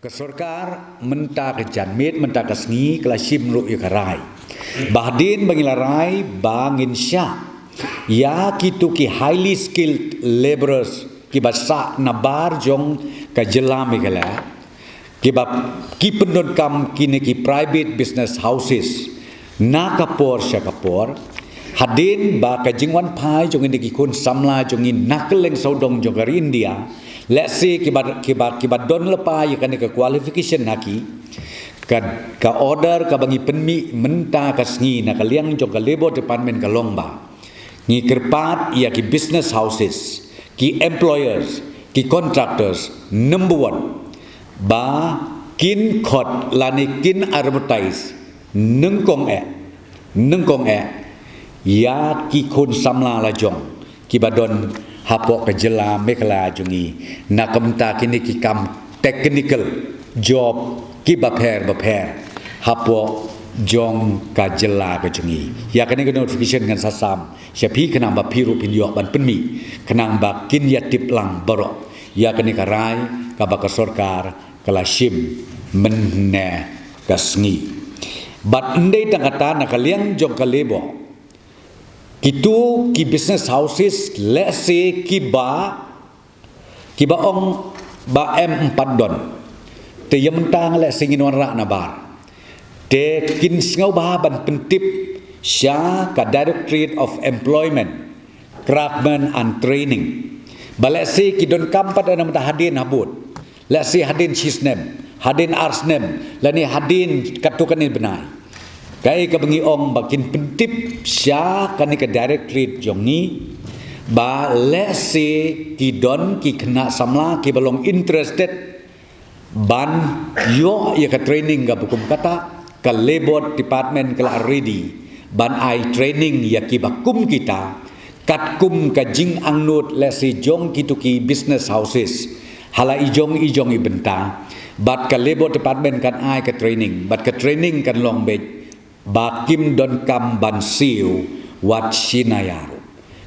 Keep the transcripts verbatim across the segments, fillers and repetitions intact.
Ka sorkar mynta ka janmiet, mynta ka sngi, ka la shim ruh ïa ka rai ba hadien ba ngi la rai ba ngin shah ïa kito ki highly skilled labourers kiba sah nabar jong ka jylla Meghalaya, kiba ki pyndonkam kine ki private business houses na ka por sha ka por, hadien ba ka jingwan phai jong kine ki khun samla jong ngi na kylleng sawdong jong ka ri India, lehse kiba, kiba, kiba don lypa ïa kane ka qualification ha ki, ka, ka order kaba ngi pynmih mynta ka sngi na ka liang jong ka Labour Department ka long ba ngi kyrpad ïa ki business houses, ki employers, ki contractors, number one, ba kin khot lane kin advertise nyngkong eh, nyngkong eh, ïa ki khun samla la jong kiba don hapoh ka jylla Meghalaya jong ngi, na ka bynta kine ki kam technical job kiba pher bapher hapoh jong ka jylla ka jong ngi. Ïa kane ka notification ngan sa sam sha phi khnang ba phi ruh phin ïoh ban pynmih, khnang ba kin ïa tip lang baroh ïa kane ka rai kaba ka sorkar ka la shim mynne ka sngi. Bad ym dei tang kata, na ka liang jong ka Labour, kito ki business houses lehse kiba, kiba ong ba em em pat don, te ïa mynta lehse ngin wanrah nabar, te kin sngewbha ban pyntip sha ka Directorate of Employment, Recruitment and Training, ba lehse ki donkam pat na mynta hadien habud, lehse hadien shisnem, hadien arsnem, lane hadien katto katne bnai. Kaei kaba ngi ong ba kin pyntip sha kane ka Directorate jong ngi ba lehse ki don ki khynnah samla kiba long interested ban ïoh ïa ka training kaba kum kata, ka Labour Department ka la ready ban ai training ïa kiba kum kita, katkum ka jingangnud lehse jong kito ki business houses ha la i jong i jong i bynta. Bad ka Labour Department kan ai ka training, bad ka training kan long beit ba kim donkam ban siew wat shi naiar.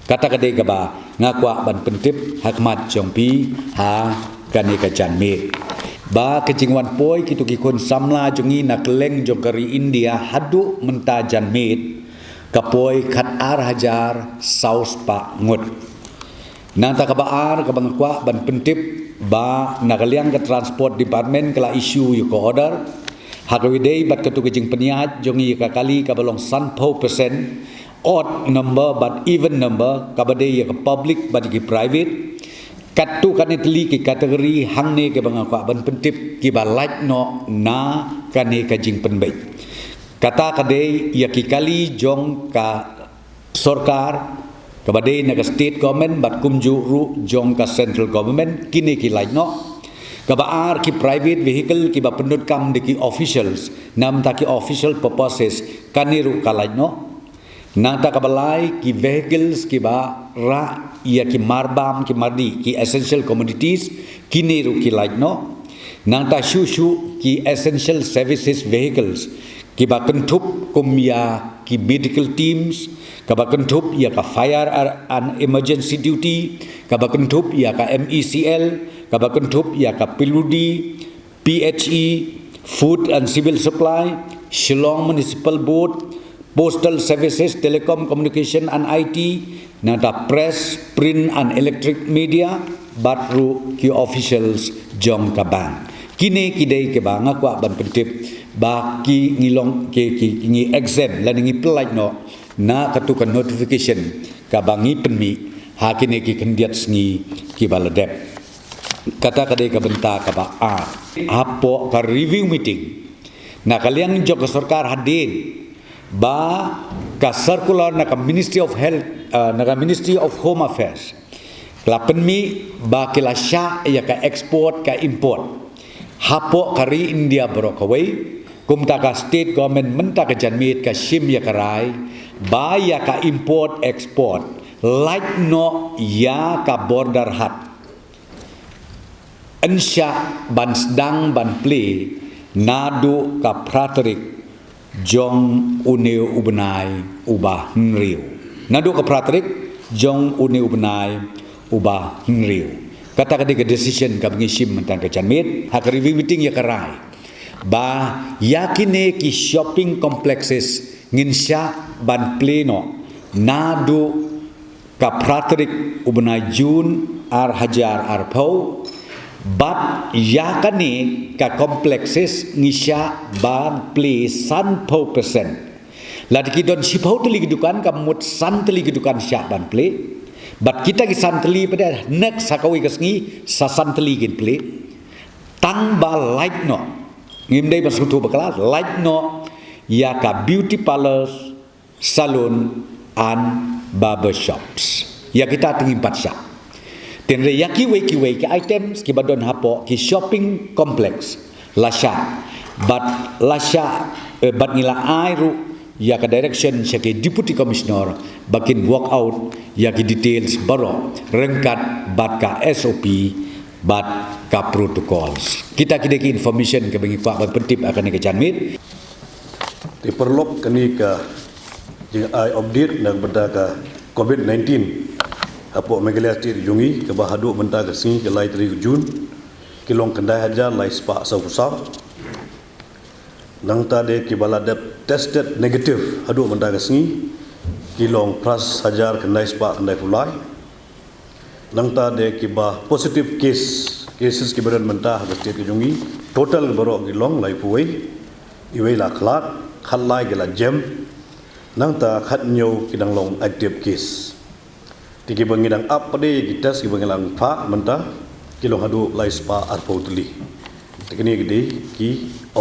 Kata ka dei kaba nga kwah ban pyntip ha khmat jong phi ha kane ka janmiet, ba ka jingwan poi kito ki khun samla jong ngi na kylleng jong ka ri India haduh mynta janmiet ka poi khat ar hajar saw spah ngut. Nangta kaba ar kaba nga kwah ban pyntip ba na ka liang ka Transport Department ka la issue ïa ka order ha kaba ïadei bad kato ka jingpynïaid jong ngi ïa ka kali kaba long sanphew percent, odd number bad even number, kaba dei ïa ka public bad ïa ki private. Katto katne tylli ki category hangne kaba nga kwah ban pyntip kiba lait noh na kane ka jingpynbeit. Kata ka dei ïa ki kali jong ka sorkar, kaba dei na ka state government bad kumjuh ruh jong ka central government, kine ki lait noh. Kaba ar, ki private vehicle kiba pyndonkam da ki officials na bynta ki official purposes, kane ruh ka lait noh. Nangta kaba lai, ki vehicles kiba rah ïa ki marbam ki mardih, ki essential commodities, kine ruh ki lait noh. Nangta shuh shuh ki essential services vehicles kiba kynthup kum ïa ki medical teams, kaba kynthup ïa ka fire and emergency duty, kaba kynthup ïa ka M E C L, kaba kynthup ïa ka P W D, P H E, Food and Civil Supply, Shillong Municipal Board, Postal Services, Telecom Communication and I T, nangta Press, Print and Electric Media, bad ruh ki officials jong ka bank. Kine ki dei kiba nga kwah ban pyntip ba ki ngi long ki, ki, ki ngi exempt lane ngi pyllait noh na kato ka notification kaba ngi pynmih ha kine ki khyndiat sngi kiba la dep. Kata ka dei ka bynta kaba ar. Hapoh ka review meeting na ka liang jong ka sorkar hadien ba ka circular na ka Ministry of Health, uh, na ka Ministry of Home Affairs la pynmih ba ki la shah ïa ka export ka import hapoh ka ri India baroh kawei. Kumta ka state government mynta ka janmiet ka shim ïa ka rai ba ïa ka import export lait noh ïa ka border hack yn shah ban sdang ban plie naduh ka phra tarik jong une u bnai uba hynriew. Naduh ka phra tarik jong une u bnai uba hynriew. Kata ka dei ka decision kaba ngi shim mynta ka janmiet ha ka review meeting ïa ka rai ba ïa kine ki shopping complexes ngin shah ban plie noh naduh ka phra tarik u bnai Jun ar hajar arphew. Bad ïa kane ka complexes ngi shah ban plie sanphew percent. Lada ki don shiphew tylli ki dukan, ka mut san tylli ki dukan shah ban plie. Bad kita ki san tylli pat, next ha kawei ka sngi sa san tylli kin plie. Tang ba lait noh, ngim dei ban sngewthuh bakla, lait noh ïa ka beauty parlours, salon and barber shops. Ïa kita te ngim pat shah. Hynrei ïa kiwei kiwei ki items kiba don hapoh ki shopping complex la shah. Bad la shah, eh, bad ngi la ai ruh ïa ka direction sha ki Deputy Commissioner ba kin work out ïa ki details baroh ryngkat bad ka S O P bad ka protocols. Kita ki dei ki information kaba ngi kwah ban pyntip ha kane ka janmiet. Te paralok, kane ka jingai update na ka bynta ka COVID nineteen hapoh Meghalaya State jong ngi, kaba haduh mynta ka sngi ka lai tarik Jun ki long khyndai hajar lai spah sawphew saw. Nangta de kiba la dep tested negative haduh mynta ka sngi ki long phra hajar khyndai spah khyndaiphew lai. Nangta de kiba positive case, cases kiba don mynta ha ka state ka jong ngi, total baroh ki long laiphew wei. Iwei la khlad, khatlai ki la jem. Nangta khathynñiew ki dang long active case. Te kiba ngi dang ap pat de ki test kiba ngi la phah mynta ki long haduh lai spah arphew tylli. Te kine ki dei ki up